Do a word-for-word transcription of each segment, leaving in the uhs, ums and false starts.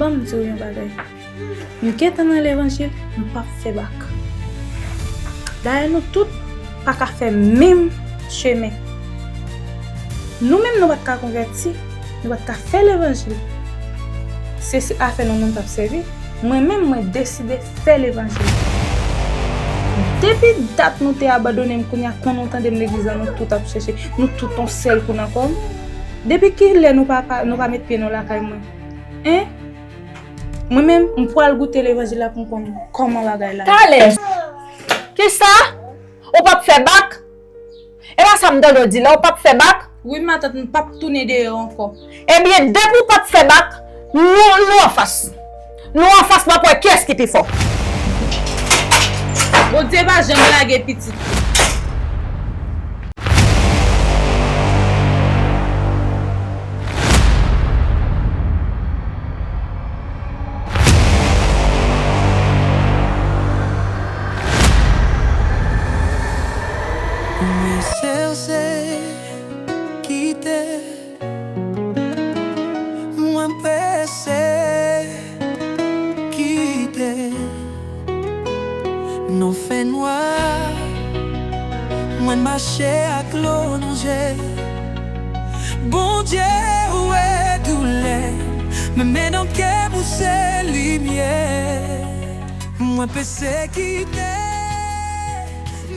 Ban m di w yon bagay. M gentan nan levanjil, m p ap fè bak. Dayè, nou tout pa ka fè menm chemen. Nou menm, nou pa t ka konvèti, nou pa t ka fè levanjil. Se, se afè nou moun t ap sèvi. Mwen menm, mwen deside fè levanjil. Depi dat nou te abandone m, kounye a, kon nou tande m legliz la, nou tout ap chèche, nou tout on sèl kou nan kò m. Depi kilè nou pa, pa, nou pa met pye nou lakay mwen? Hein? Mwen menm, m pral goute levanjil la pou m konn kòman bagay la ye. Talè! Kisa? Ou p ap fè bak? E pa sa m tande w di la, ou p ap fè bak? Wi, matant, m p ap tounen deyò ankò. Ebyen, depi w p ap fè bak, nou, nou anfas. Nou anfas, m ap wè kiyès ki pi fò. Bondye pa janm lage pitit li. Mwen chèche kite, mwen prese kite. Nan fènwa, mwen mache ak lò nan je. Bondye, ou wè doulè, men, men nan kè m ou se limyè. Mwen pèsekite,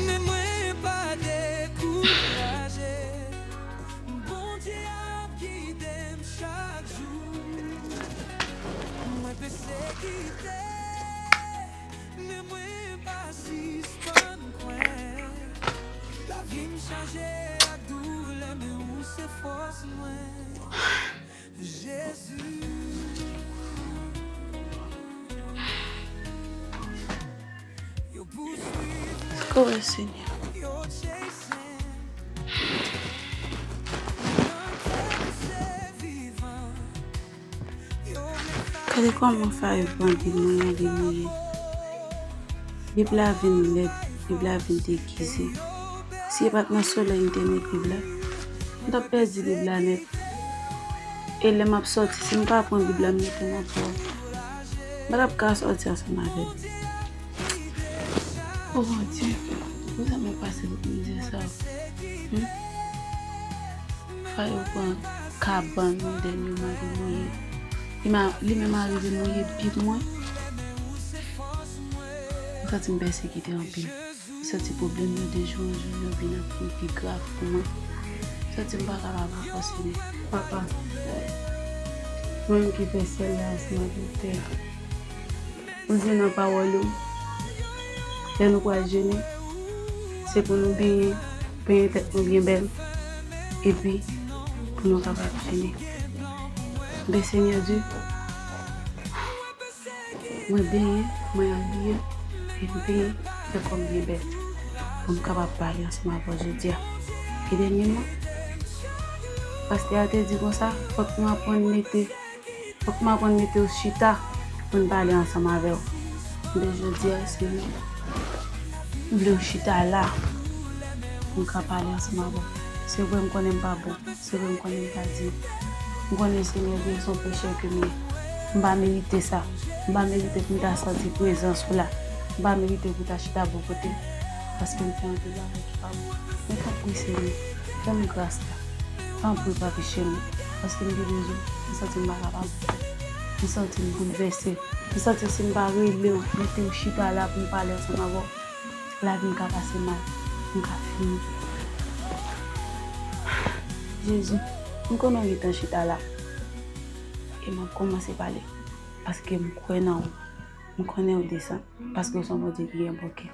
men mwen pa dekouraje. Bondye ap gide m chak jou. Mwen pèsekite, men mwen pa sispann kwè. Lavi m chaje ak doulè, men ou se fòs mwen. Jezi. Yo pouswiv mwen. Kote w ye, Senyè? Yo chase m. Nan kè m se vivan. Gade kòman Fayo pran Bib mwen ale mouye. Bib la vin lèd, Bib la vin degize. Si se pa t nan solèy m te met Bib la, m t ap pèdi Bib la nèt. E lè m ap sòti, si m pa pran Bib la, m mete nan pò, m pa t ap ka sòti ansanm avè l. O Bondye, poukisa mwen pase tout mizè sa yo? Hmm? Fayo pran kabann mwen dènyèman, li mouye. Li ma-, li menm arive mouye Bib mwen. M santi m pèsekite anpil. M santi pwoblèm yo de jou an jou yo vin ap vin pi grav pou mwen. M santi m pa kapab ankò, Senyè. Papa, mwen menm ki fè syèl la ansanm avèk tè a. Ou di nan pawòl ou, lè nou pral jene, se pou nou benyen, benyen tèt nou byen bèl, epi pou nou kapab jene. Men Senyè Dye, mwen benyen, mwen abiye, epi m benyen, fè kò m byen bèl, pou m kapab pale ansanm avè w jodi a. E dènyèman, pastè a te di konsa, fòk nou aprann mete Fòk m aprann mete w chita pou n pale ansanm avè w. Men jodi a, Senyè, m vle w chita la pou m ka pale ansanm avè w. Se vre, m konnen m pa bon. Se vre, m konnen m pa diy. M konnen, Senyè, gen se yon pechè ke m ye. M pa merite sa. M pa merite pou m ta santi prezans ou la. M pa merite pou w ta chita bò kote m. Paske m fè anpil bagay ki pa bon. Men tanpri, Senyè, fè m gras la. Tanpri, pa peche m, paske m te bezwen, m santi m pa kapab. M santi m boulvèse. M santi si m pa rele w, mete w chita la pou m pale ansanm avè w, lavi m ka pase mal, m ka fini. Jezi, m konnen w gentan chita la. E m ap kòmanse pale, paske m kwè nan ou. M konnen w desann, paske w se yon Bondye ki gen bon kè.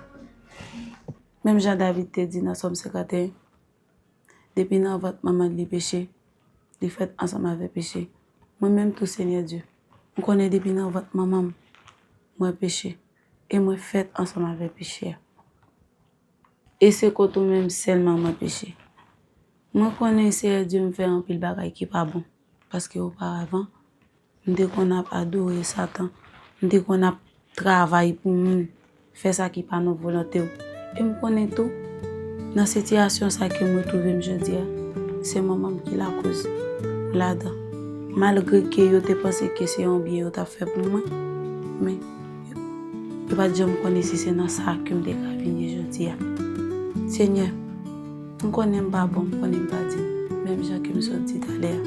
Menm jan David te di nan Sòm senkanteyen, depi nan vant manman l li peche, li fèt ansanm avè peche. Mwen menm tou, Senyè Dye, m konnen depi nan vant manman m, mwen peche, e mwen fèt ansanm avè peche a. E se kont ou menm sèlman mwen peche. Mwen konnen, Senyè Dye, m fè anpil bagay ki pa bon, paske oparavan, m te konn ap adore Satan. M te konn ap travay pou moun, fè sa ki pa nan volonte w. E m konnen tou, nan sitiyasyon sa ke mwen twouve m jodi a, se manman m ki lakoz ladan. Malgre ke yo te panse ke se yon byen yo t ap fè pou mwen, men yo pa t janm konnen si se nan sa ke m te ka vin ye jodi a. Senyè, m konnen m pa bon, m konnen m pa diy, menm jan ke m sot di talè a,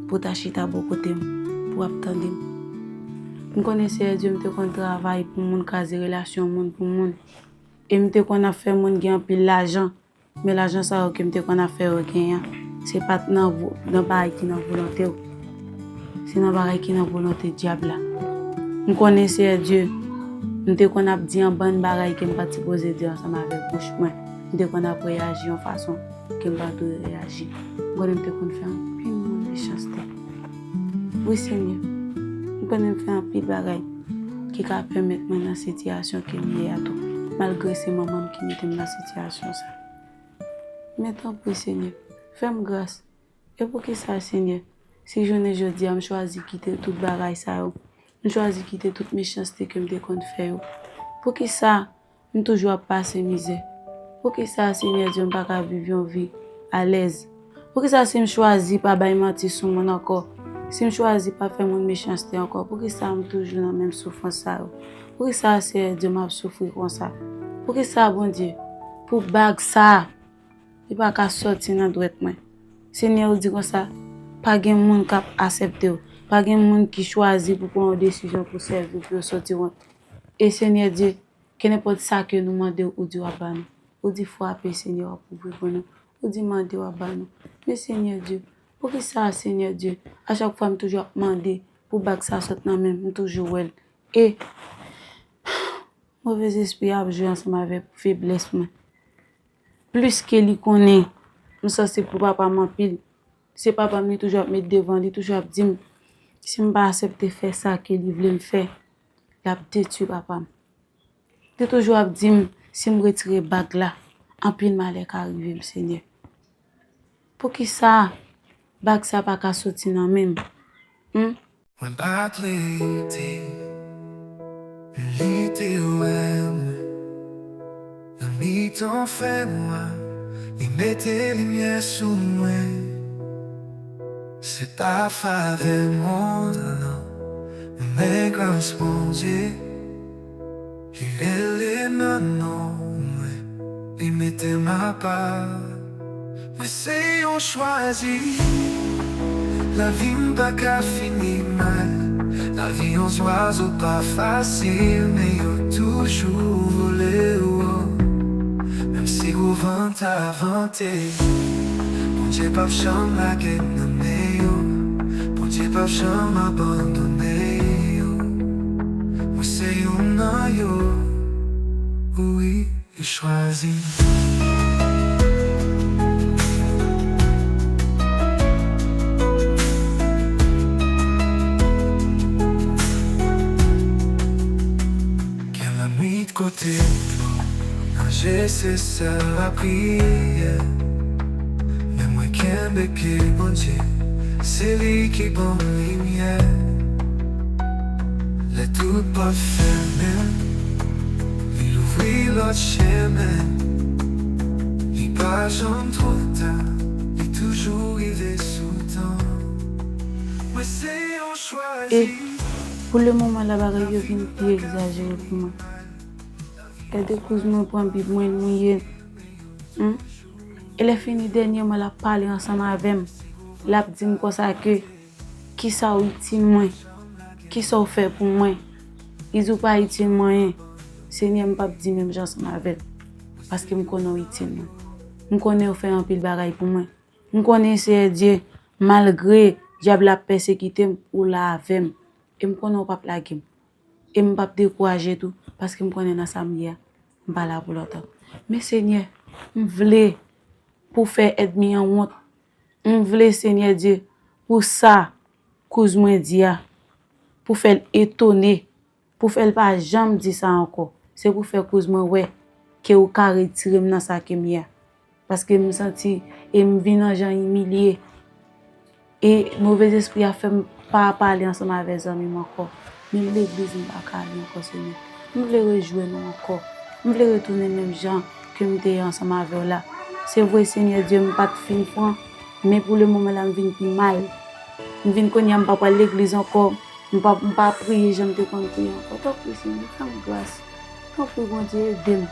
pou w ta chita bò kote m, pou w ap tande m. M konnen, Seyè Dye, m te konn travay pou moun, kraze relasyon moun pou moun, e m te konn ap fè moun gen anpil lajan. Men lajan sa yo ke m te konn ap fè yo genyen an, se pa t nan vo-, nan bagay ki nan volonte w. Se nan bagay ki nan volonte dyab la. M konnen, Seyè Dye, m te konn ap di yon bann bagay ke m pa t sipoze di ansanm avèk bouch mwen. M te konn ap reyaji yon fason ke m pa dwe reyaji. M konnen m te konn fè anpil moun mechanste. Wi, Senyè, m konnen m fè anpil bagay ki ka pèmèt mwen nan sitiyasyon ke m ye a tou, malgre se manman m ki mete m nan sitiyasyon sa. Men tanpri, Senyè, fè m gras. E poukisa, Senyè, si jounen jodi a m chwazi kite tout bagay sa yo, m chwazi kite tout mechanste ke m te konn fè yo, poukisa m toujou ap pase mizè? Poukisa, Senyè Dye, m pa ka viv yon vi alèz? Poukisa, si m chwazi pa bay manti sou moun ankò, si m chwazi pa fè moun mechanste ankò, poukisa m toujou nan menm soufrans sa yo? Poukisa, Seyè Dye, m ap soufri konsa? Poukisa, Bondye, pou bag sa a, li pa ka sòti nan dwèt mwen? Senyè, ou di konsa, pa gen moun k ap aksepte w. Pa gen moun ki chwazi pou pran yon desizyon pou sèvi w, pou yo sòti wont. E Senyè Dye, kenenpòt sa ke nou mande w, ou di w ap ba nou. Ou di frape, Senyè, w ap ouvri pou nou. Ou di mande, w ap ba nou. Men Senyè Dye, poukisa, Senyè Dye, a chak fwa m toujou ap mande pou bag sa sot nan men m, m toujou wè l? E move zespri a ap jwe ansanm avèk feblès mwen. Plis ke li konnen m sanse pou papa m anpil. Se papa m li toujou ap met devan, li toujou ap di m, si m pa aksepte fè sa ke li vle m fè, l ap detwi papa m. Li toujou ap di m, si m retire bag la, anpil malè ka rive m, Senyè. Poukisa bag sa pa ka soti nan men m? Humm. Mwen pa t rete, li te wè mwen. Nan mitan fènwa, li mete limyè sou mwen. Se pa favè mond lan, men gras Bondye. Li rele nan non mwen, li mete m apa. Mwen se yon chwazi. Lavi m pa ka fini mal. Lavi yon zwazo pa fasil, men yo toujou vole wo. Menm si gwo van ta vante, Bondye p ap janm lage m nan men yo. Bondye p ap janm abandone yo. Mwen se youn nan yo. Wi. Li chwazi. Gen lannwit kote dlo nanje se sèl lapriyè. Men mwen kenbe pye Bondye, se li ki ban m limyè. Lè tout pòt fèmen, li louvri lòt chemen. Li pa janm twò ta, li toujou rive sou tan. Mwen se yon chwazi. E pou le moman la, bagay yo vin pi egzajere pou mwen. Gade kouz mwen pran bib mwen, l mouye l. Humm. E lè fini, dènyèman, l ap pale ansanm avè m. L ap di m konsa ke, kisa w itil mwen? Kisa w fè pou mwen? Li di w pa itil mwen anyen. Senyè, m p ap di menm jan ansanm avè l. Paske m konnen w itil mwen. M konnen w fè anpil bagay pou mwen. M konnen, Seyè Dye, malgre dyab la ap pèsekite m, ou la avè m. E m konnen w p ap lage m. E m p ap dekouraje tou, paske m konnen nan sa m ye a, m pa la pou lontan. Men Senyè, m vle pou w fè ènmi an wont. M vle, Senyè Dye, pou sa kouz mwen di a, pou fè l etone, pou fè l pa janm di sa ankò. Se pou fè kouz mwen wè ke ou ka retire m nan sa ke m ye a. Paske m santi e m vin an jan imilye. E move zespri a fè m pa pale ansanm avè zanmi m ankò. Menm legliz m pa ka ale ankò, Senyè. M vle rejwenn ou ankò. M vle retounen menm jan ke m te ye ansanm avè w la. Se vre, Senyè Dye, m pa t fin pran, men pou le moman la, m vin pi mal. M vin kounye a, m pa pral legliz ankò. M pa, m pa priye jan m te konn priye ankò. Tanpri, Senyè, fè m gras. Tanpri, Bondye, ede m.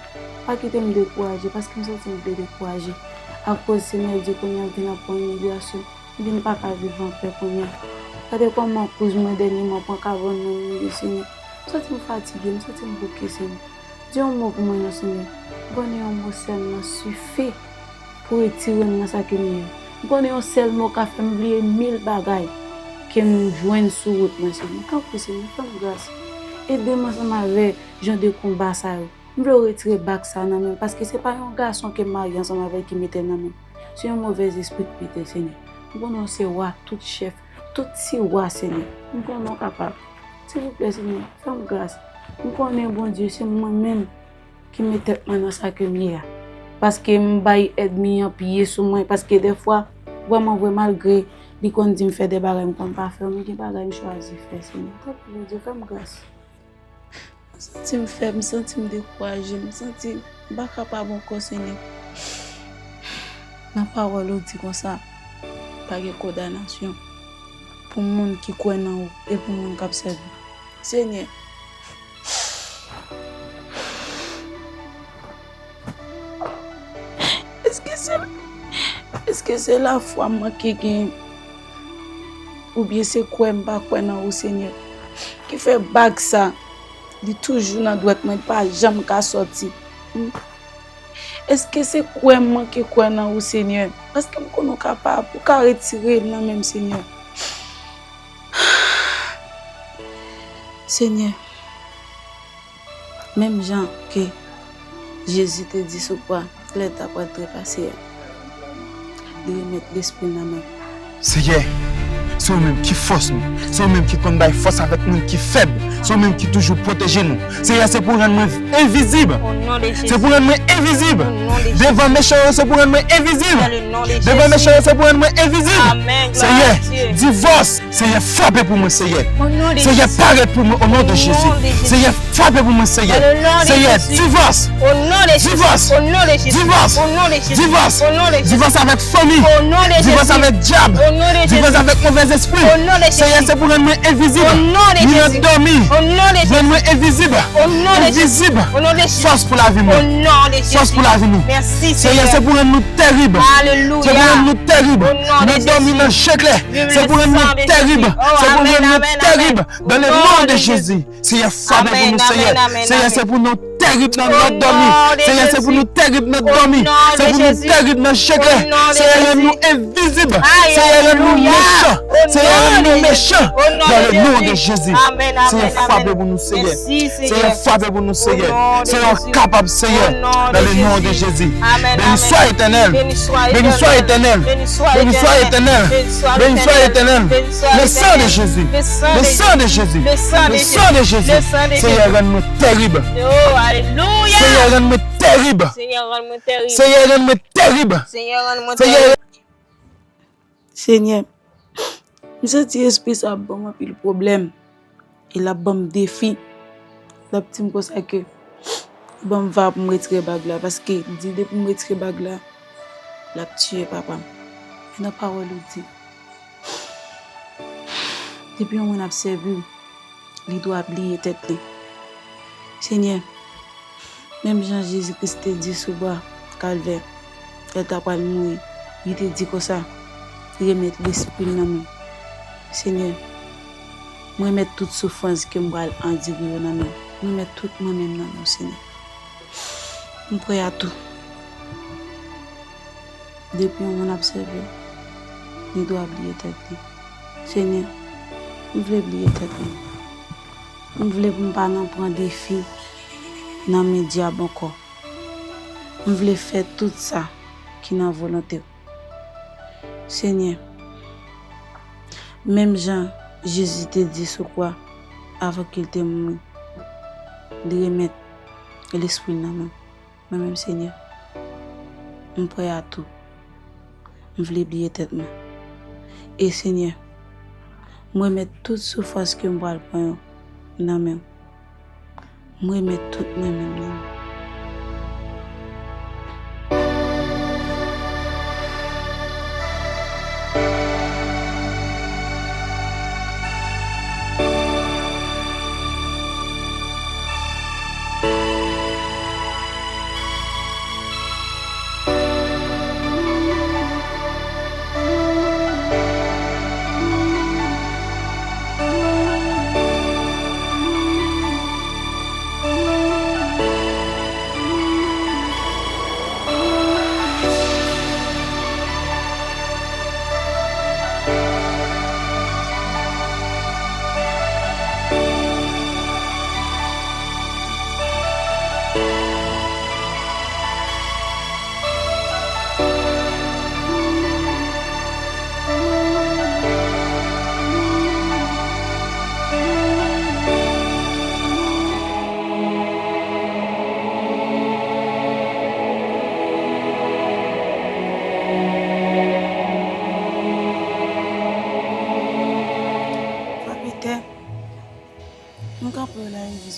Pa kite m dekouraje, paske m santi m vle dekouraje. Akoz Senyè di kounye a m vin ap pran imigrasyon, m vin pa ka viv anpè kounye a. Gade kòman kouz mwen dènyèman pran kavòn nan mouri, Senyè. M santi m fatige, m santi m bouke, Senyè. Di yon mo pou mwen non, Senyè. M konnen yon mo sèlman sifi pou retire m nan sa ke m ye a. M konnen yon sèl mo ka fè m bliye mil bagay ke m jwenn sou wout mwen, Senyè. Tanpri, Senyè, fè m gras. Ede m ansanm avèk jan de konba sa yo. M vle w retire bak sa nan men m, paske se pa yon gason ke m marye ansanm avè l ki mete l nan men m. Se yon movèzespri ki mete l, Senyè. M konnen w se wa tout chèf, tout ti wa, Senyè. M konnen w kapab. Silvouplè, Senyè, fè m gras. M konnen, Bondye, se mwen menm ki met tèt mwen nan sa ke m ye a. Paske m bay ènmi an piye sou mwen, paske dèfwa, vrèman vre, malgre li konn di m fè de bagay, m konn pa fè yo, men gen bagay m chwazi fè, Senyè. Tanpri, Bondye, fè m gras. M santi m fèb, m santi m dekouraje, m santi m pa kapab ankò, Senyè. Nan pawòl ou di konsa, pa gen kondanasyon pou moun ki kwè nan ou e pou moun k ap sèvi w. Senyè, èske se, èske se lafwa m manke gen? Oubyen se kwè m pa kwè nan ou, Senyè, ki fè bag sa, li toujou nan dwèt mwen, li pa janm ka sòti? Hmm. Èske se kwè m manke kwè nan ou, Senyè? Paske m konnen w kapab, ou ka retire l nan men m, Senyè. Senyè, menm jan ke Jezi te di sou kwa, lè l ta pral trepase a, li remèt lespri l nan men m. Seyè, se ou menm ki fòs nou. Se ou menm ki konn bay fòs avèk moun ki fèb. Se ou menm ki toujou pwoteje nou. Seyè, se pou rann mwen envizib. Se pou rann mwen envizib. Devan mechan yo, se pou rann mwen envizib. Devan mechan yo, se pou rann mwen envizib. Seyè, divòs, Seyè, frape pou mwen, Seyè. Seyè, parèt pou mwen, o non de Jezi. Seyè, frape pou mwen, Seyè. Seyè, divòs. Divòs. Divòs. Divòs avèk fanmi. Divòs avèk dyab. Divòs avèk movèzespri. Seyè, se pou rann mwen envizib. Ni nan dòmi. Rann mwen envizib. Envizib. Fòs pou lavi mwen. Fòs pou lavi nou. Seyè, se pou rann nou tèrib. Se pou rann nou tèrib. Nan dòmi, nan je klè. Se pou rann nou tèrib. Se pou rann nou tèrib. Dans le nom de Jésus. Seyè, frape pou nou, Seyè. Seyè, se pou nou tèrib nan nòt dòmi. Seyè, se pou nou tèrib nan dòmi. Se pou nou tèrib nan je klè. Seyè, rann nou envizib. Seyè, rann nou mechan. Seyè, rann nou mechan. Dans le nom de Jésus. Seyè, frape pou nou, Seyè. Seyè, frape pou nou, Seyè. Seyè, w kapab, Seyè. Dans le nom de Jésus. Béni soit Éternel. Béni soit Éternel. Béni soit Éternel. Béni soit Éternel. Le sang de Jésus. Le sang de Jésus. Le sang de Jésus. Seyè, rann mwen tèrib. Seyè, rann mwen tèrib. Seyè, rann mwen tèrib. Seyè, m santi espri sa ap ban m anpil pwoblèm. E l ap ban m defi. L ap di m konsa ke ban m va pou m retire bag la, paske li di depi m retire bag la, l ap tiye papa m. Men nan pawòl ou di, depi yon moun ap sèvi w, li dwa bliye tèt li. Senyè, menm jan Jezi Kris te di sou bwa Kalvè, lè l ta pral mouri, li te di konsa, remèt lespri l nan men m. Senyè, m remèt tout soufrans ke m pral andire yo nan men w. M remèt tout mwen menm nan men w, Senyè. M prè a tou. Depi yon moun ap sèvi w, li dwa bliye tèt li. Senyè, m vle bliye tèt mwen. M vle pou m pa nan pran defi nan men dyab ankò. M vle fè tout sa ki nan volonte w. Senyè, menm jan Jezi te di sou kwa, avan ke l te mouri, li remèt lespri l nan men m. Mwen menm, Senyè, m prè a tou. M vle bliye tèt mwen. E, Senyè, m remèt tout soufrans ke m pral pran yo nan men w. M remèt tout mwen menm nan men w.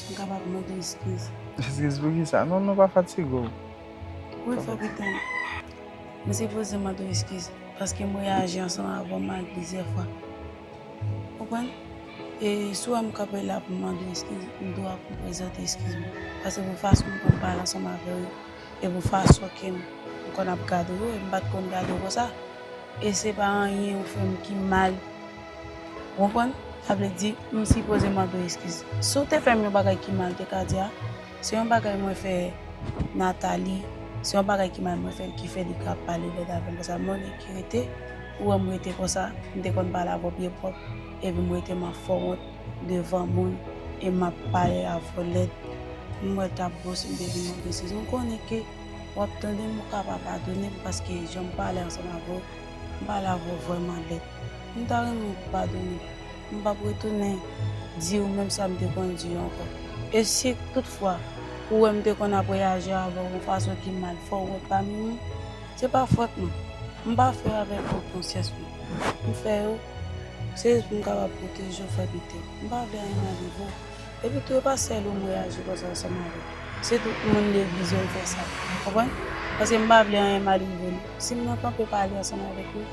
M kapab mande w eskiz. Eskiz pou kisa? Non, non, pa fatige w. Wi, frè Piton. M sipoze mande w eskiz paske m reyaji ansanm avè w mal plizyè fwa. Konprann? E si w wè m kanpe la pou m mande w eskiz, m dwa pou m prezante eskiz mwen. Paske pou fason m konn pale ansanm avè w, e pou fason ke m, m konn ap gade w, e m pa t konn gade w konsa. E se pa anyen ou fè m ki mal. Ou konprann? Sa vle di, m sipoze mande w eskiz. Si w te fè m yon bagay ki mal, te ka di a, se yon bagay mwen fè Nathalie, se yon bagay ki mal mwen fè l ki fè li ka pale lòd avè m konsa. Men ki rete, ou wè m rete konsa, m te konn pale avè w byen pwòp, epi m rete m ap fè w wont devan moun, e m ap pale avè w lèd. M wè l t ap bon si m te vin mande eskiz. M konnen ke w ap tande m, ou ka pa padone m, paske jan m pale ansanm avè w, m pale avè w vrèman lèd. M ta renmen w padone m. M p ap retounen di w menm sa m te konn di w ankò. E si toutfwa ou wè m te konn ap reyaji avè w yon fason ki mal, fè w wont pami moun, se pa fòt mwen. M pa fè yo avèk bon konsyans mwen. M fè yo, se jis pou m kapab pwoteje w, frè Pitè. M pa vle anyen mal rive w. Epi tou, e pa sèl ou m reyaji konsa ansanm avè w. Se tout moun legliz yo m fè sa. Konprann? Paske m pa vle anyen mal rive nou. Si m nan kanpe pale ansanm avèk nou,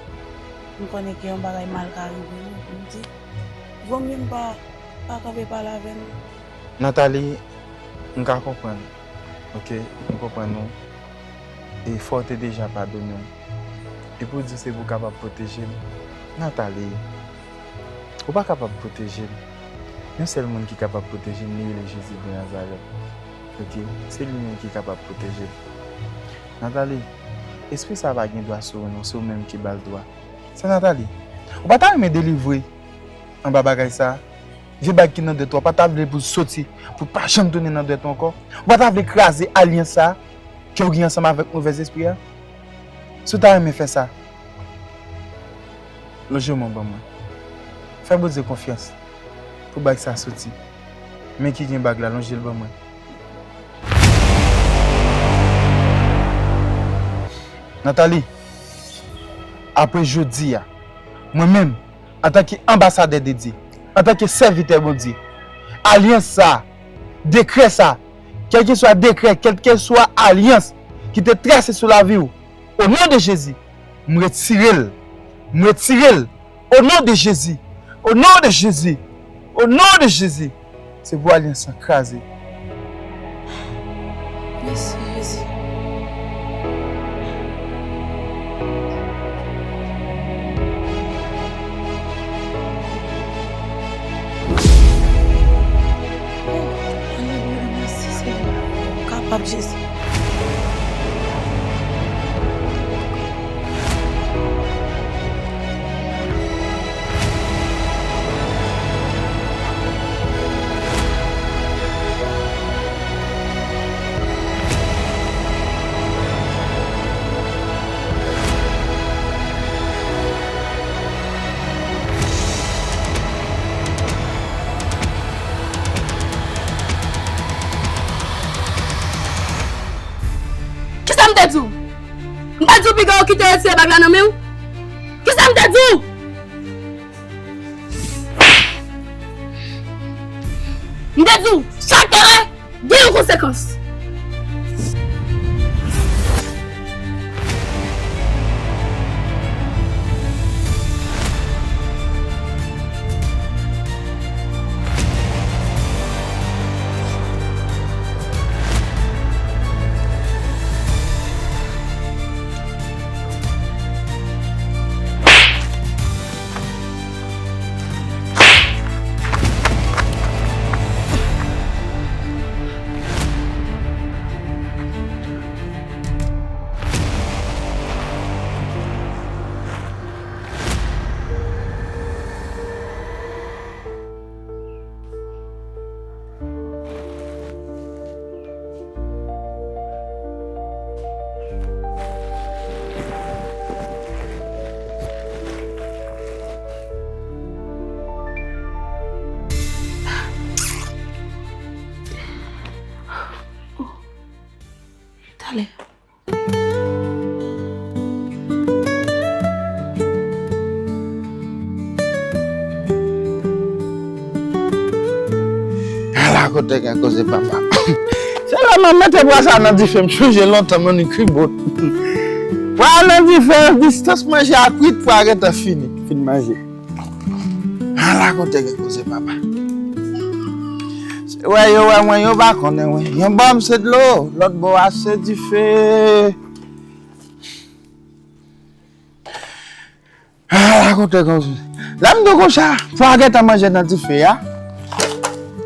m konnen ke yon bagay mal ka rive nou. M di, vo mye m pa, pa kanpe pale avè nou. Nathalie, m ka konprann. Oke, m konprann ou. E fò w te deja padone m. Epi w di se pou w kapab pwoteje m. Nathalie, ou pa kapab pwoteje m. Yon sèl moun ki kapab pwoteje m, li rele Jezi de Nazarèt. Oke? Se li menm ki kapab pwoteje m. Nathalie, espri sa a pa gen dwa sou ou non, se ou menm ki ba l dwa. Sè Nathalie, ou pa ta renmen delivre anba bagay sa a? Vye bag ki nan dwèt ou a, pa ta vle pou l soti, pou l pa janm tounen nan dwèt ou ankò? Ou pa ta vle kraze alyans sa a ke w gen ansanm avèk movèzespri a? Si w ta renmen fè sa, lonje men w ban mwen. Fè Bondye konfyans pou bag sa a soti. Men ki gen bag la, lonje l ban mwen. Nathalie, apre jodi a, mwen menm, antanke anbasadè de Dye, antanke sèvitè Bondye, alyans sa a, dekrè sa a, kèlkeswa dekrè, kèlkeswa alyans ki te trase sou lavi w, o non de Jezi, m retire l. M retire l. O non de Jezi. O non de Jezi. O non de Jezi. Se pou alyans lan kraze. Mèsi, Jezi. Alelouya, mèsi, Senyè. Ou kapab, Jezi. Kisa m te di w? M te di w piga w kite retire bag la nan men w? Kisa m te di w? M te di w, chak erè gen yon konsekans. Talè. Ala Kote gen koze papa. Se lè mwen mete pwa sa nan dife, m sonje lontan mwen ni kribot. Pwa nan dife, distans manje a kwit, pwa gentan fini. Fin manje. Ala kote gen koze papa. Se wè yo wè mwen, yo pa konnen mwen. Yon bò m se dlo, lòt bò a se dife. Ah, la kote konsa. Lè m di w konsa, pwa gentan manje nan dife a.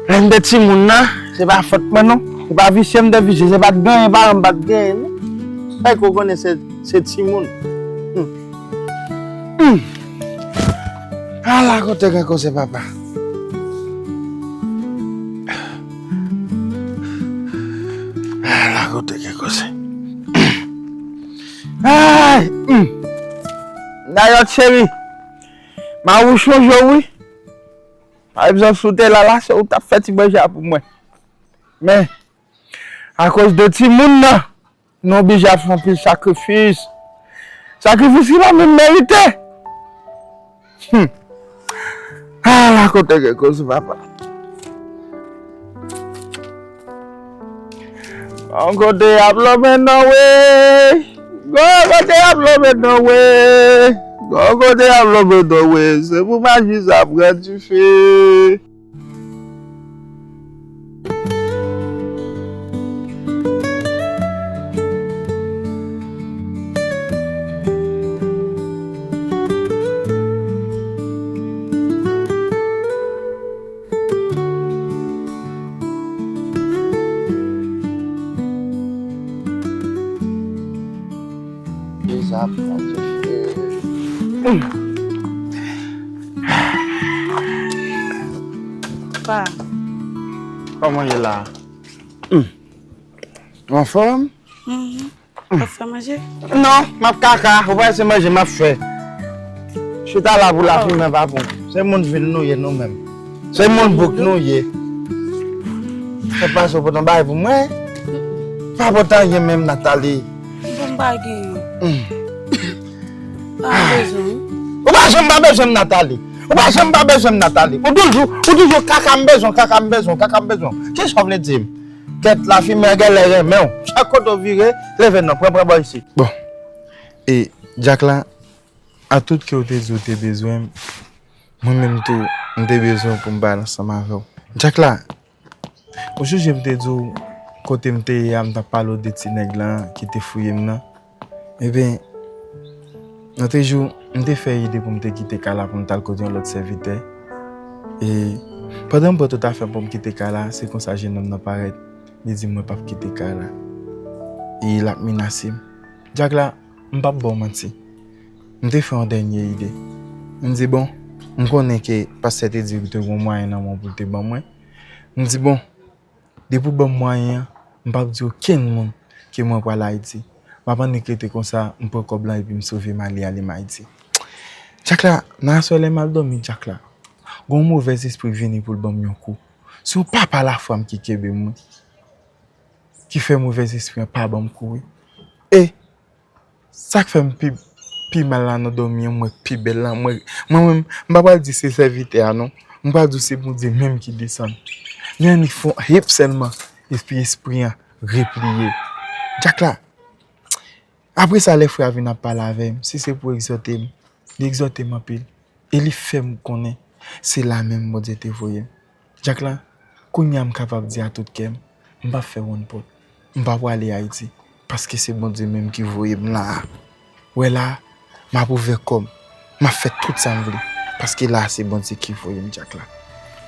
Lè m te timoun nan, se pa fòt mwen non. Se pa visye m te visye, se pa t genyen, paran m pa t genyen non. Fèk ou konnen se, se timoun. Hmm. Hmm. Ah, la kote gen koze papa. Ah, la kote gen koze. Ay! Hmm. Dayòt cheri, ma ou chonje w wi. Pa egzanp, si w te la la, se ou t ap fè ti manje a pou mwen. Men, akoz de timoun nan, nou oblije ap fè anpil sakrifis. Sakrifis ki pa menm merite. Hmm. Ah, la kote gen koze papa. Gon kote y ap lonmen non wi. Gon kote y ap lonmen non wi. Gon kote y ap lonmen non wi. Se pou maji sa pran dife. Deza pran dife. Pa. Kòman ye la? Ou anfòm? Mhm. W ap fè manje? Non, m ap kaka. Ou pa se manje m ap fè. Chita la pou lafimen pa pou. Se moun vil nou ye nou menm. Se moun bouk nou ye. Fè pase w pote yon bagay pou mwen. Pa pote anyen menm, Nathalie. Bon, m pa gen. Hmm. Pa bezwen. Ou pa janm pa bezwen m, Nathalie. Ou pa janm pa bezwen m, Nathalie. Ou toujou, ou toujou kaka m bezwen, kaka m bezwen, kaka m bezwen. Kisa w vle di m? Kèt, lafimen genlè renmen w. Chak kote w vire, leve non, pran, pran bò isit. Bon. E, Dyak la, a tout ke w te di w te bezwen m, mwen menm tou, m te bezwen w pou m pale ansanm avè w. Dyak la, ou sonje m te di w kote m te ye a, m t ap pale w de ti nèg la ki te fouye m nan? Ebyen, nan te jou, m te fè ide pou m te kite kay la pou m t al kote yon lòt sèvitè. E pandan m pran tout afè m pou m kite kay la, se konsa jennonm nan parèt. Li di m mwen p ap kite kay la. E l ap menase m. Dyak la, m p ap ba w manti. M te fè yon dènye ide. M di, bon, m konnen ke pastè te di l te gen yon mwayen nan men w pou l te ban mwen. M di, bon, depi w ban m mwayen an, m p ap di okenn moun ke mwen pral Ayiti. M ap annik rete konsa, m pran kòb lan epi m sove m ale, ale m Ayiti. Dyak la, nan aswè lè m al dòmi, Dyak la, gen yon movèzespri vini pou l ban m yon kou. Se yon papa lafwa m ki kenbe m, wi. Ki fè movèzespri an pa ban m kouri. E sa k fè m pi, pi mal la nan dòmi an, m wè pi bèl la, m wè, mwen menm, m pa pral di se sèvitè a non. M pral di w se Bondye menm ki desann. Li annik fè yon hip sèlman, epi espri an repliye. Dyak la, apre sa, lè frè a vin ap pale avè m, si se pou egzòte m, li egzòte m anpil. E li fè m konnen se la menm Bondye te voye m. Dyak la, kounye a m kapab di a tout kè m, m p ap fè wonn pòt. M pa prale Ayiti, paske se Bondye menm ki voye m la a. Wè la a, m ap ouvè kò m. M ap fè tout sa m vle, paske la a se Bondye ki voye m, Dyak la.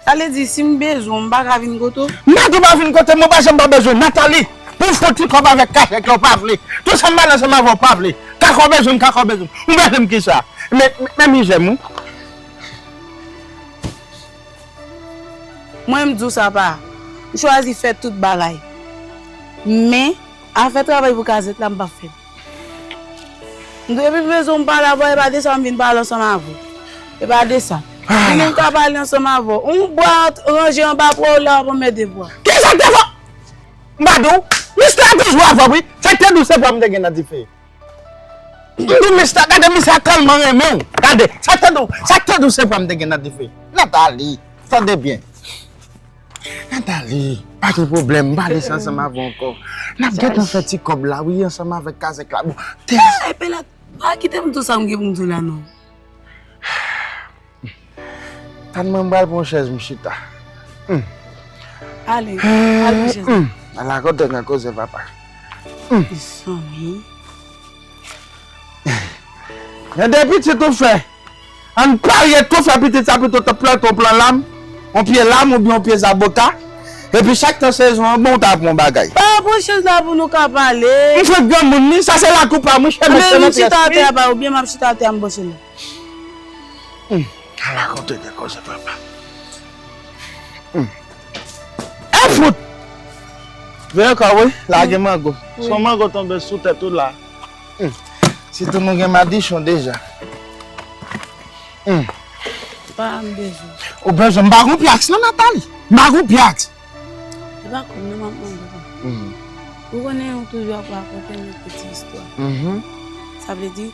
Sa vle di, si m bezwen w, m pa ka vin kote w? M pa di w pa vin kote m, ou pa janm pa bezwen Nathalie. Pou m fè yon ti kòb avèk kachèt la, ou pa vle. Tout sa m pale ansanm avè w, ou pa vle. Kaka w bezwen m, kaka w bezwen m. Ou bezwen m kisa? Men, men, men mizè m, wi. Mwen, m di w sa pa. M chwazi fè tout bagay. Men, afè travay pou kazèt la, m p ap fè l. M di w, depi m bezwen m pale avè w, e pa de sa m vin pale ansanm avè w. E pa de sa. Vini m ka pale ansanm avè w. Yon bwa ranje anba pwa w la, w ap anmède pwa. Kisa k te fè? M pa di w, mistè a toujou avè w, wi. Sa k te di w se pwa m te gen nan dife. M di w, mistè, gade misye a tèlman renmen w. Gade, sa k te di w, sa k te di w se pwa m te gen nan dife. Nathalie, tande byen. Nathalie, pa gen pwoblèm, m pale sa ansanm avè w ankò. N ap gentan fè ti kòb la, wi, ansanm avèk kazèk la. Bon, tè. Epi la, pa kite m di w sa m gen pou m di w la, non. Tann mwen, m pral pran yon chèz, m chita. Hmm. Ale, al pran chèz la. Hmm. Ala kote gen koze, papa. Hmm. Mezanmi. Men de pitit ou fè. Ann parye tou fè pitit sa pito t ap plante yon plan lam, yon pye lam oubyen yon pye zaboka. Epi chak tan sezon an bon, ou ta pran yon bagay. Pa pran chèz la pou nou ka pale. M fèk granmoun wi, sa se lakou pa mwen, chèmè chèmè. Anben nou chita atè a pa oubyen m ap chita atè a m bòse nou. Hmm. Ala kote gen koze papa. Hmm. E fout! Veye kò wi, la gen mango. Wi. Si yon mango tonbe sou tèt ou la. Hmm. Sitou nou gen madichon deja. Hmm. Pa m bezwen. Ou bezwen, m pa gon pyaks non, Nathalie. M pa gon pyaks. Se pa kòb non m ap mande w. Hmm. Ou konnen ou toujou ap rakonte m yon ti istwa. Mhm. Sa vle di,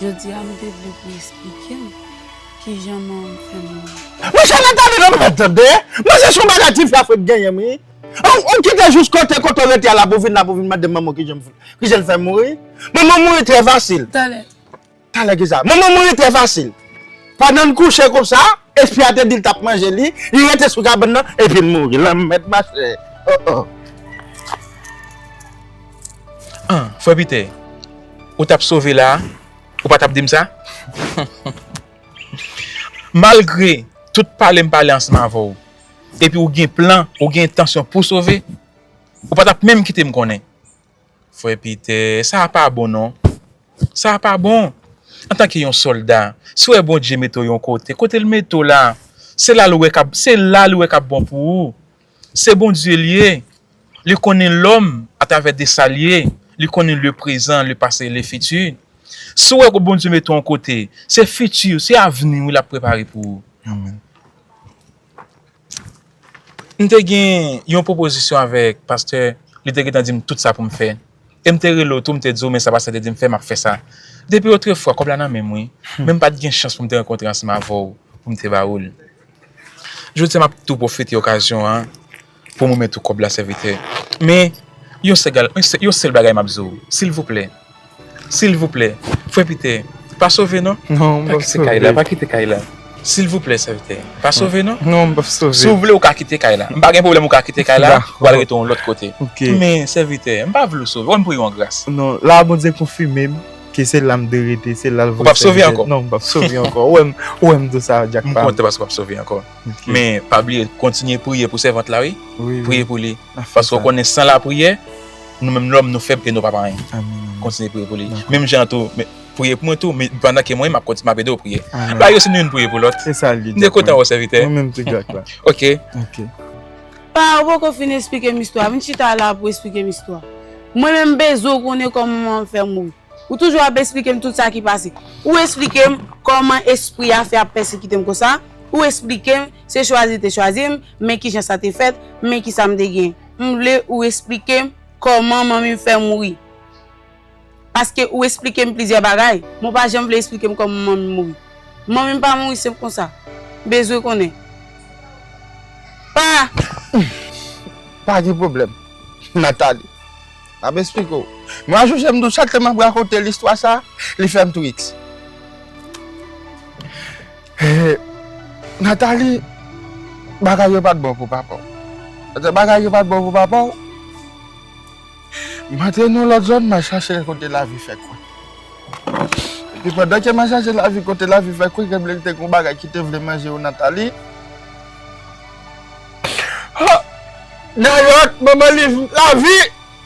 jodi a m te vle pou w esplike m kijan manman m fè mouri. Monchè, Nathalie, non, mwen tande. Monchè, se yon bagay ti fè fèt genyen m wi. Ou, ou kite jis kote, kote w rete a la pou vin la, pou vin mande manman w kijan, kijan l fè mouri. Manman mouri trè fasil. Talè. Talè ki sa? Manman mouri trè fasil. Pandan l kouche konsa, espri a te di l t ap manje li, li rete sou kabann nan, epi l mouri. Lanmèd mache. Oh, oh. Ah, frè Pitè, ou t ap sove la, ou pa t ap di m sa? Malgre tout pale m pale ansanm avè w, epi ou gen plan, ou gen entansyon pou sove, ou pa t ap menm kite m konnen. Frè Pitè, sa a pa bon non. Sa a pa bon. Antanke yon sòlda, si w wè Bondye mete w yon kote, kote l mete w la, se la l wè k ap, se la l wè k ap bon pou ou. Se Bondye l ye. Li konnen lòm atravè de sa l ye. Li konnen le prezan, le pase, le fiti. Si w wè Bondye mete w yon kote, se fiti, se avni w l ap prepare pou ou. Amèn. M te gen yon pwopozisyon avèk pastè, li te gentan di m tout sa pou m fè. E m te rele w tou, m te di w, men sa pastè te di m fè, m ap fè sa. Depi otrefwa, kòb la nan men m, wi. Hmm. Men m pa t gen chans pou m te rankontre ansanm avè w, pou m te ba ou l. Jodi a, m ap tou pwofite okazyon an pou m remèt ou kòb la, sèvitè. Men, yon sèl, yon sèl, yon sèl bagay m ap di w, silvouplè. Silvouplè, frè Pitè, pa sove non. Non, m p ap sove. Pa kite kay la, pa kite kay la. Silvouplè, sèvitè, pa sove non. Non, m p ap sove. Si w vle, ou ka kite kay la. M pa gen pwoblèm, ou ka kite kay la, ou al rete yon lòt kote. Ok. Men, sèvitè, m pa vle w sove. Ou wè m priye w an gras. Non, la Bondye konfime m ke se la m dwe rete, se la l voye sèvitè. Ou p ap sove ankò? Non, m p ap sove ankò. Ou wè m, ou wè m di w sa, Jack pa m. M kontan paske w p ap sove ankò. Ok. Men, pa bliye, kontinye priye pou sèvant la, wi. Wi, wi. Priye pou li. Paske w konnen san lapriyè, nou menm lòm nou fèb e nou pa pa anyen. Amèn, amèn. Kontinye priye pou li. Dakò. Menm jan an tou, men, priye pou mwen tou, men pandan ke mwen, m ap kontinye, m ap ede w priye. Amèn. Bagay yo se nou youn priye pou lòt. Se sa l ye. M te kontan wè w, sèvitè. Mwen menm tou, Jack la. Ok. Ok. Pa, ou poko fin esplike m istwa. Vin chita la pou esplike m istwa. Mwen menm, m bezwen w konnen kòman manman m fè mouri. Ou toujou ap esplike m tout sa ki pase. Ou esplike m kòman espri a fè ap pèsekite m konsa. Ou esplike m se chwazi l te chwazi m, men kijan sa te fèt, men kisa m te gen. M vle ou esplike m kòman manmi m fè mouri. Paske ou esplike m plizyè bagay, men w pa janm vle esplike m kòman manmi m mouri. Manmi m pa mouri senp konsa. M bezwen konnen. Pa! Pa gen pwoblèm, Nathalie. M ap esplike w. Mwen, José, m di w, chak lè m ap rakonte l istwa sa, li fè m triks. Eh, Nathalie, bagay yo pa t bon pou papa w. Lè bagay yo pa t bon pou papa w, m antre nan yon lòt zòn, m al chache kote lavi fè kwè. Epi pandan ke m al chache lavi kote lavi fè kwè, genlè te gen yon bagay ki te vle manje w, Nathalie. Ha! Dayòt, manman liv lavi!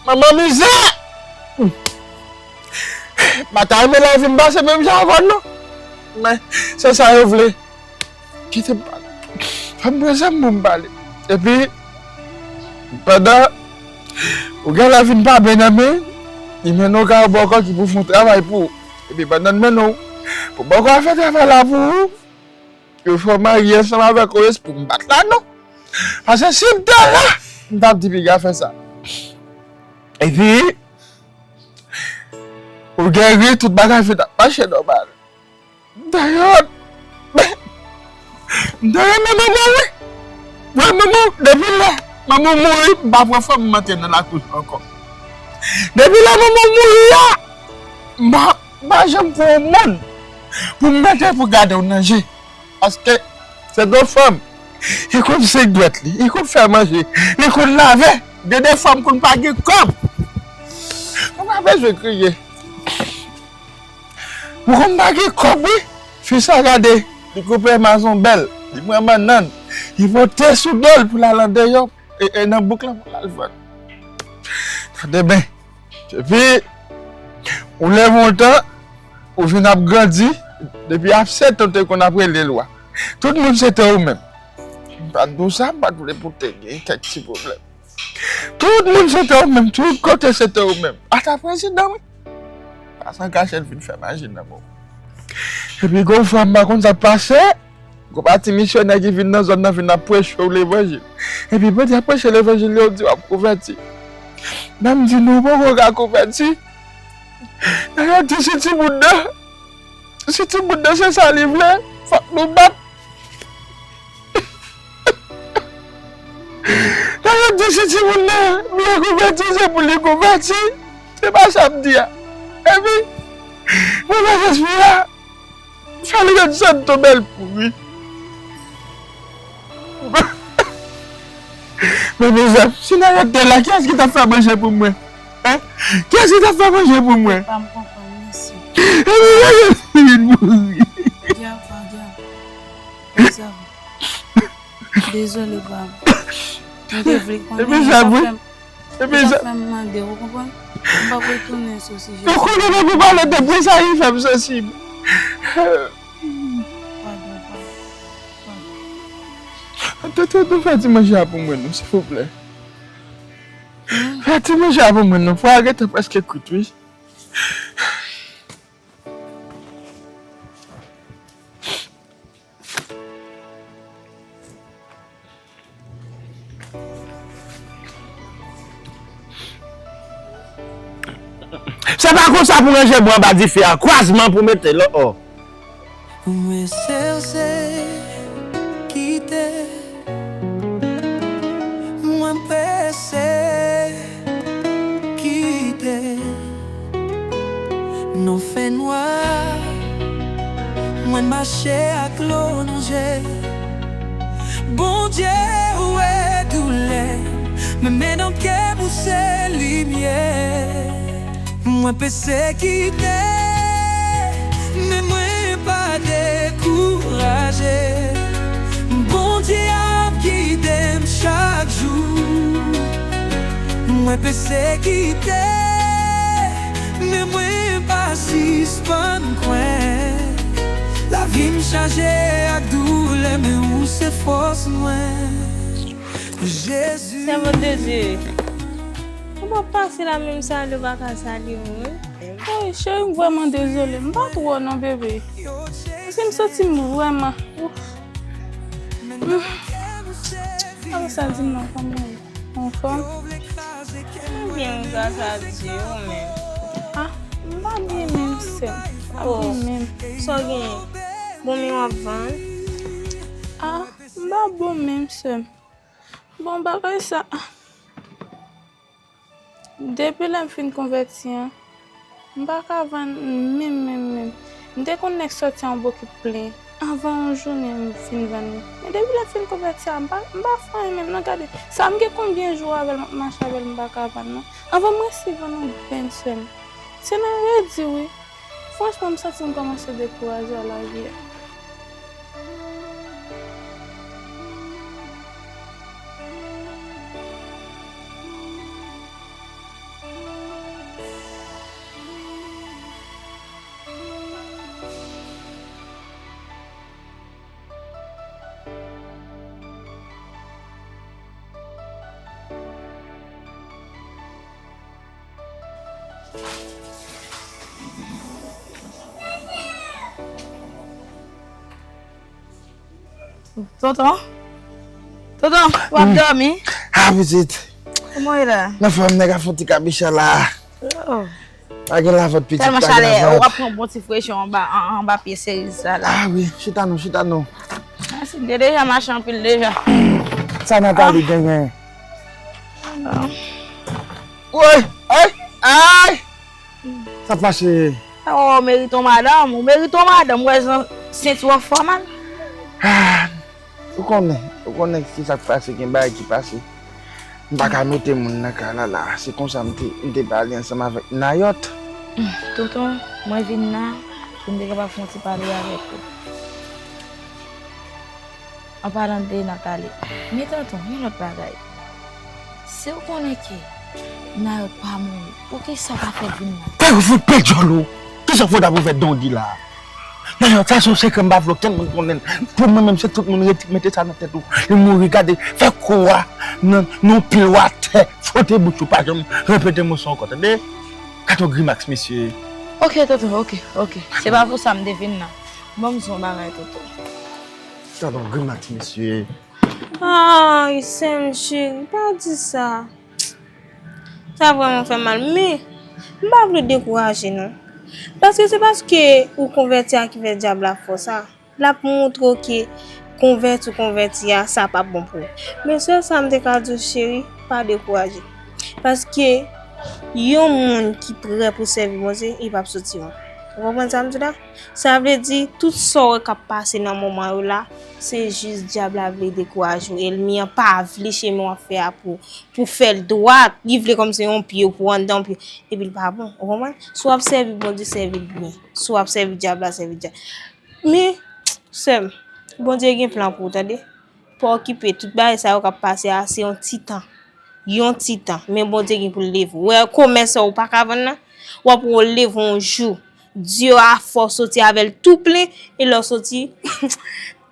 Manman mizè! M pa ta renmen lavi m pase menm jan avè w non. Men, se sa yo vle. Kite m pale. Fò m pran zam pou m pale. Epi, pandan ou gen lavi n pa byen nan men, li mennen w kay yon bòkò ki pou fè yon travay pou ou. Epi pandan l mennen w pou bòkò a fè travay la pou ou, yo fè w marye ansanm avèk yon espri, m pa t la non. Paske si m te la, m t ap di piga fè sa. Epi, ou geri, tout bagay vin ap mache nòmal. Dayòt, m ta renmen manman w wi. Mwen, manman, depi lè manman mouri, m pa pran fanm m antre nan lakouch ankò. Depi lè manman mouri a, m pa, m pa janm pran yon moun pou m mete pou gade w nan je. Paske se yon fanm, li konn sik dwèt li, li konn fè manje, li konn lave. Gen de fwa m konn pa gen kòb. Ou pa bezwen kriye. Ou konn pa gen kòb, wi. Fi sa gade, li koupe mazonbèl, li pran bannann, li pote sou do l pou l al andeyò, e, e nan bouk lan pou l al vann. Tande byen. Epi, ou leve yon tan, ou vin ap grandi, depi ap sèt an, ou te konn ap rele lwa. Tout moun se te ou menm. M pa t di w sa, m pa t vle pou te gen kèk ti pwoblèm. Tout moun se te ou menm, tout kote se te ou menm. Ata prezidan, wi. Pase an kachèt vin fè maji nan men w. Epi gon fwa m pa konn sa k pase, gon pati misyonè ki vin nan zòn nan vin ap preche w levanjil. Epi pandan y ap preche levanjil, yo di w ap konvèti. Nan m di nou poko ka konvèti. Nan yo di si timoun nan, si timoun nan se sa li vle, fòk nou bat. Nan yo di si timoun nan vle konvèti, se pou li konvèti. Se pa sa m di a. Epi, mwen nan Sespri a, fè li ret sot tonbe l pouri. Men mezanmi, si nan ret te la, kiyès ki t ap fè manje pou mwen? Hein? Kiyès ki t ap fè manje pou mwen? Pa m konprann, mesye. Epi, mwen vin mouri. Dyav, dyav. Dezole, pa m. Mwen te vle konnen, epi sa vre. Epi sa fè m mande, ou konprann? M p ap retounen sou sijè sa. Ou konnen depi pale de pri sa, li fè m sansib. Padon, padon, padon. Tonton, tonton, fè ti manje a pou mwen, non, silvouplè. Fè ti manje a pou mwen, non. Pwa a gentan prèske kwit, wi. Se pa konsa pou ranje bwa anba dife a, kwazman pou mete l, o, o. Mwen sèse kite, mwen prese kite. Nan fènwa, mwen mache ak lò nan je. Bondye, ou wè doulè m, men nan kè m ou se limyè. Mwen pesekite, men mwen pa dekouraje. Bondye ap gide m chak jou. Mwen pesekite, men mwen pa sispann kwè. Lavi m chaje ak doulè, men ou se fòs mwen. Jezi. Sèvant de Dye. Ou pa pase la menm salye, ou pa ka salye mwen. Woy, cheri, m vrèman dezole. M pa twò non, bebe. Paske m santi m vrèman, ouf. Mm. Apa sa di m non, kòman ou ye? Anfòm? Mwen byen, gras a Dye, ou menm? Ah, m pa byen menm, sè m. M pa byen menm. Sa w genyen? Bonmi w ap vann? Ah, m pa bon menm, sè m. Bon, bagay sa, depi lè m fin konvèti an, m pa ka vann menm, menm, menm. M te konn nèk sòti an bokit plen, anvan yon jounen m fin vann li. Men depi lè m fin konvèti a, m pa, m pa fè anyen menm non, gade. Sa m gen konbyen jou avè l, m ap mache avè l, m pa ka vann non. Anvan m resi vann yon grenn, sè m. Se nan redi wi. Franchman, m santi m kòmanse dekouraje a lavi a. Tonton? Tonton, w ap dòmi? Ah, pitit. Kòman w ye la? Nan fòm, nèg ap fè yon ti kabicha la. Oh. Pa gen lavant, pitit, pa gen lavant. Tèlman chalè, w ap pran bon ti freche anba, an-, anba pye seriz sa la. Ah wi, chita non, chita non. Mèsi, m te deja mache anpil deja. Sa Nathalie genyen? Woy! Ay! Ay! Sa pase? Oh, ou merite yon madanm, ou merite yon madanm, ou wè jan senti w ap fè w mal. Ah, ou konnen, ou konnen ki sa k pase, gen bagay ki pase. M pa ka mete moun nan kay la la. Se konsa m te, m te pale ansanm avèk Nayòt. Tonton, mwen vin la pou m te kapab fè yon ti pale avèk ou. An palan de Nathalie, men tonton, yon lòt bagay. Si w konnen ke Nayòt pa mouri, poukisa w pa fè vin la? Fè w fout pè djòl ou! Kisa w fè w ta pou fè Dondi la? Dayè, sa se yon sekrè m pa vle okenn moun konnen l. Pou mwen menm, se tout moun rete mete sa nan tèt ou. Li mouri, gade, fè kou a nan, nan yon pil watè, fwote bouch ou, pa janm repete mo sa ankò, tande? Gade yon grimaks, mesye. Ok, tonton, ok, ok. Se pa pou sa m te vin nan. Ban m di yon bagay, tonton. Gade yon grimaks, mesye. Ay, sè m cheri, pa di sa. Sa vrèman fè mal, men m pa vle dekouraje non. Paske se paske ou konvèti a ki fè dyab la fè w sa. L ap montre w ke konvèti ou konvèti a, sa p ap bon pou ou. Men sèl sa m te ka di w, cheri, pa dekouraje. Paske yon moun ki prè pou sèvi Bondye, li p ap soti wont. Ou konprann sa m di w la? Sa vle di, tout sa w wè k ap pase nan moman yo la, se jis dyab la vle dekouraje w. Ènmi an pa vle chemen w ap fè a pou, pou fè l dwat. Li vle kòmsi yon pye pou anndan, yon pye. Epi l pa bon. Ou konprann? Si w ap sèvi Bondye, sèvi l byen. Si w ap sèvi dyab la, sèvi dyab. Men, sè m, Bondye gen plan pou ou, tande. Pa okipe, tout bagay sa yo k ap pase a, se yon ti tan. Yon ti tan. Men Bondye gen pou l leve w. Wè, komès sa w pa ka vann nan, w ap wè w leve yon jou. Dye a fè w soti avè l tou plen, e lè w soti,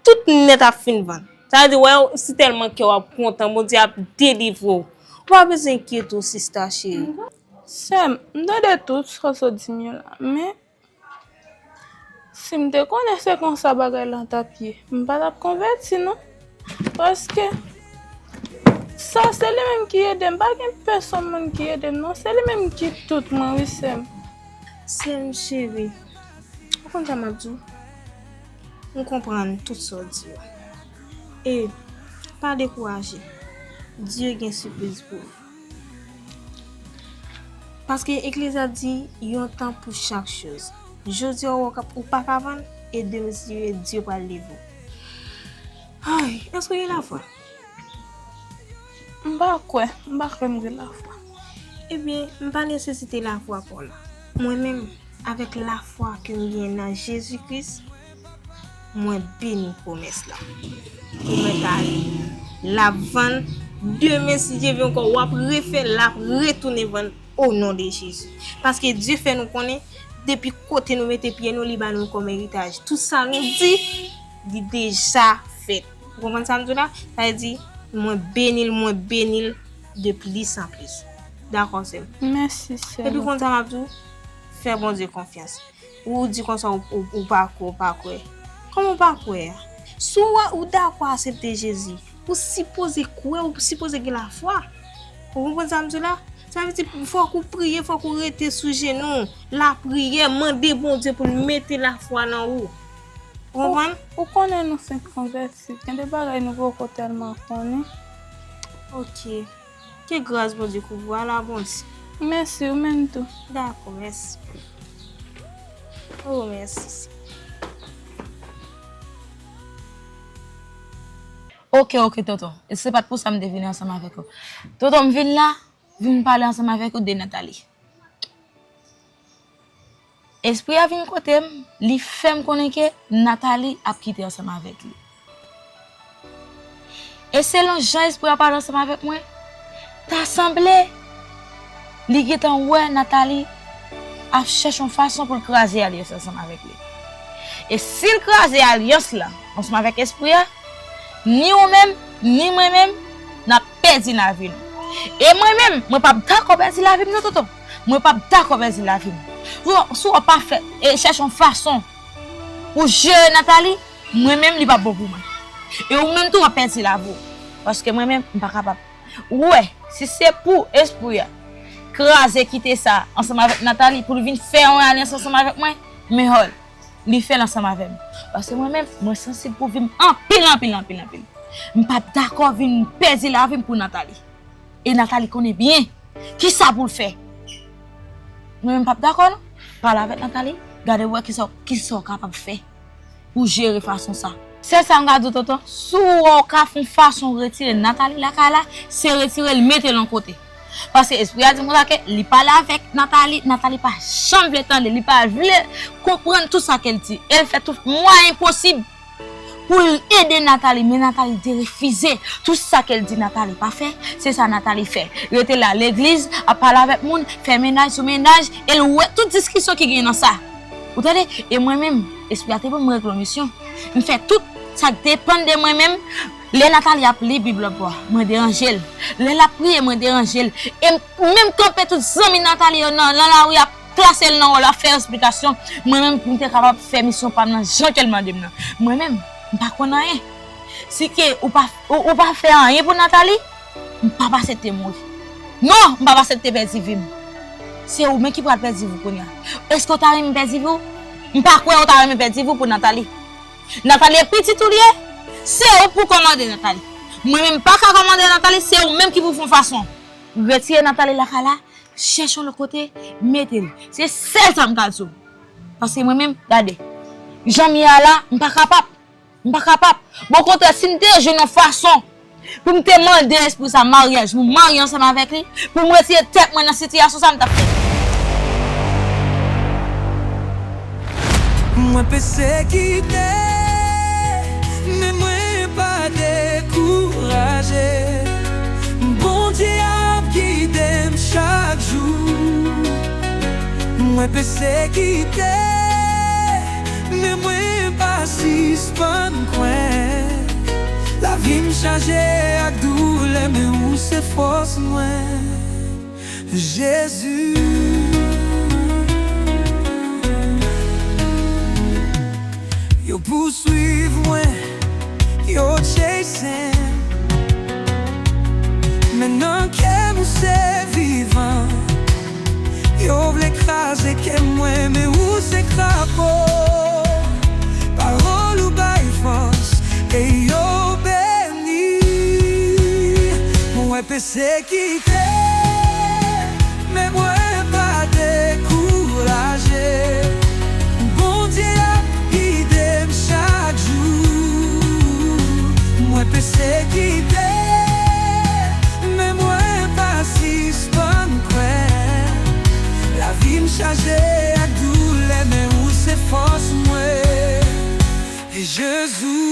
tout nèt ap fin vann. Sa vle di, wè, si tèlman kè w ap kontan, Bondye ap delivre w. Ou pa bezwen enkyete w, sista cheri. Sè m, m tande tout sa w sot di m yo la, men si m te konnen se konsa bagay lan t ap ye, m pa t ap konvèti non. Paske sa se li menm ki ede m, pa gen pèsonn moun ki ede m non, se li menm ki tout mwen wi sè m. Sè m cheri, ou konn sa m ap di w? M konprann tout sa w di yo. E pa dekouraje, Dye gen sipriz pou ou. Paske Eklezya di yon tan pou chak choz. Jodi a ou, ou pa ka vann, e demen si Dye vle, Dye pral leve w. Ay, èske w gen lafwa? M pa kwè, m pa kwè m gen lafwa. Ebyen, m pa nesesite lafwa pa w la. Mwen menm, avèk lafwa ke m gen nan Jezi Kris, mwen beni pwomès la. Ou mèt ale. L ap vann. Demen, si Dye vle ankò, w ap refè, l ap retounen vann o non de Jezi. Paske Dye fè nou konnen, depi kote nou mete pye nou, li ba nou kòm eritaj. Tout sa nou di, li deja fèt. Ou konprann sa m di w la? Sa vle di, mwen beni l, mwen beni l de plis an plis. Dakò, sè m? Mèsi, sè m. Epi konn sa m ap di w, fè Bondye konfyans. Ou di konsa ou, ou, ou pa kwè, ou pa kwè. Kòman ou pa kwè a? Si w, ou dakò aksepte Jezi, ou sipoze kwè, ou sipoze gen lafwa. Ou konprann sa m di w la? Sa vle di, fòk ou priye, fòk ou rete sou jenou w. Lapriyè, mande Bondye pou l mete lafwa nan ou. Ou konprann? Ou, ou konnen nou fenk konvèti. Gen de bagay nou poko tèlman konnen. Ok. Ke gras Bondye kouvri w, al abòne. Mèsi, ou menm tou. Dakò, mèsi. Oh, mèsi. Ok, ok, tonton. E se pa t pou sa m te vin ansanm avèk ou. Tonton, m vin la, vin pale ansanm avèk ou de Nathalie. Espri a vin kote m, li fè m konnen ke Nathalie ap kite ansanm avèk li. E selon jan espri a pale ansanm avèk mwen, ta sanble li gentan wè Nathalie ap chèche yon fason pou l kraze alyans ansanm avèk li. E si l kraze alyans la ansanm avèk espri a, ni ou menm, ni mwen menm, n ap pèdi lavi nou. E mwen menm, mwen p ap dakò pèdi lavi m non, tonton. Mwen p ap dakò pèdi lavi m. Si w, si w pa fè, e chèche yon fason pou jere Nathalie, mwen menm, li p ap bon pou mwen. E ou menm tou, w ap pèdi lavi w. Paske mwen menm, m pa kapab. Ou wè, si se pou espri a kraze kite sa ansanm avèk Nathalie pou l vin fè yon alyans ansanm avèk mwen, men hòl. Li fè l ansanm avè m. Paske mwen menm, mwen sansib pou vi m anpil, anpil, anpil, anpil. M p ap dakò vin pèdi lavi m pou Nathalie. E Nathalie konnen byen kisa pou l fè. Mwen menm m p ap dakò non. Pale avèk Nathalie, gade wè kisa, kisa w kapab fè pou jere fason sa. Sèl sa m ka di w tonton, si w wè w ka fè yon fason retire Nathalie lakay la, se retire l mete l yon kote. Paske espri a di m konsa ke li pale avèk Nathalie, Nathalie pa janm vle tande, li pa vle konprann tout sa ke l di. E l fè tout mwayen posib pou l ede Nathalie, men Nathalie derefize. Tout sa ke l di Nathalie pa fè, se sa Nathalie fè. Rete la legliz, ap pale avèk moun, fè mennaj sou mennaj, e l wè tout diskisyon ki gen nan sa. Ou tande? E mwen menm, espri a te ban m regle yon misyon. M fè tout sa k depann de mwen menm. Lè Nathalie ap li Bib lòt bò, mwen deranje l. Lè l ap priye, mwen deranje l. E m menm kanpe tout zanmi Nathalie yo nan, nan lari ap klase l nan wòl, ap fè esplikasyon. Mwen menm, pou m te kapab fè misyon pa m nan jan ke l mande m nan. Mwen menm, m pa konn anyen. Si ke ou pa, ou, ou pa fè anyen pou Nathalie, m p ap aksepte mouri. Non, m p ap aksepte pèdi vi m. Se ou menm ki pral pèdi vi w kounye a. Èske w ta renmen pèdi vi w? M pa kwè ou ta renmen pèdi vi w pou Nathalie. Nathalie e pitit ou li ye. Se ou pou kòmande Nathalie. Mwen menm m pa ka kòmande Nathalie, se ou menm ki pou fè yon fason. Retire Nathalie lakay la, chèche yon lòt kote, mete l. Se sèl sa m ka di w. Paske mwen menm, gade. Jan m ye a la, m pa kapab. M pa kapab. Bon, okontrè, si m te jwenn yon fason pou m te mande espri sa maryaj, pou m marye ansanm avèk li, pou m retire tèt mwen nan sitiyasyon sa, m t ap fè. Mwen pesekite, men mwen pa dekouraje. Bondye ap gide m chak jou. Mwen pesekite, men mwen pa sispann kwè. Lavi m chaje ak doulè, men ou se fòs mwen. Jezi. Yo pouswiv mwen, yo chase m. Men nan kè m ou se vivan. Yo vle kraze kè mwen, men ou se krapo. Pawòl ou bay fòs, e yo beni. Mwen pesekite, men mwen pa dekouraje. Bondye ap gide m chak jou. Mwen pesekite, men mwen pa sispann kwè. Lavi m chaje ak doulè, men ou se fòs mwen. E Jezi.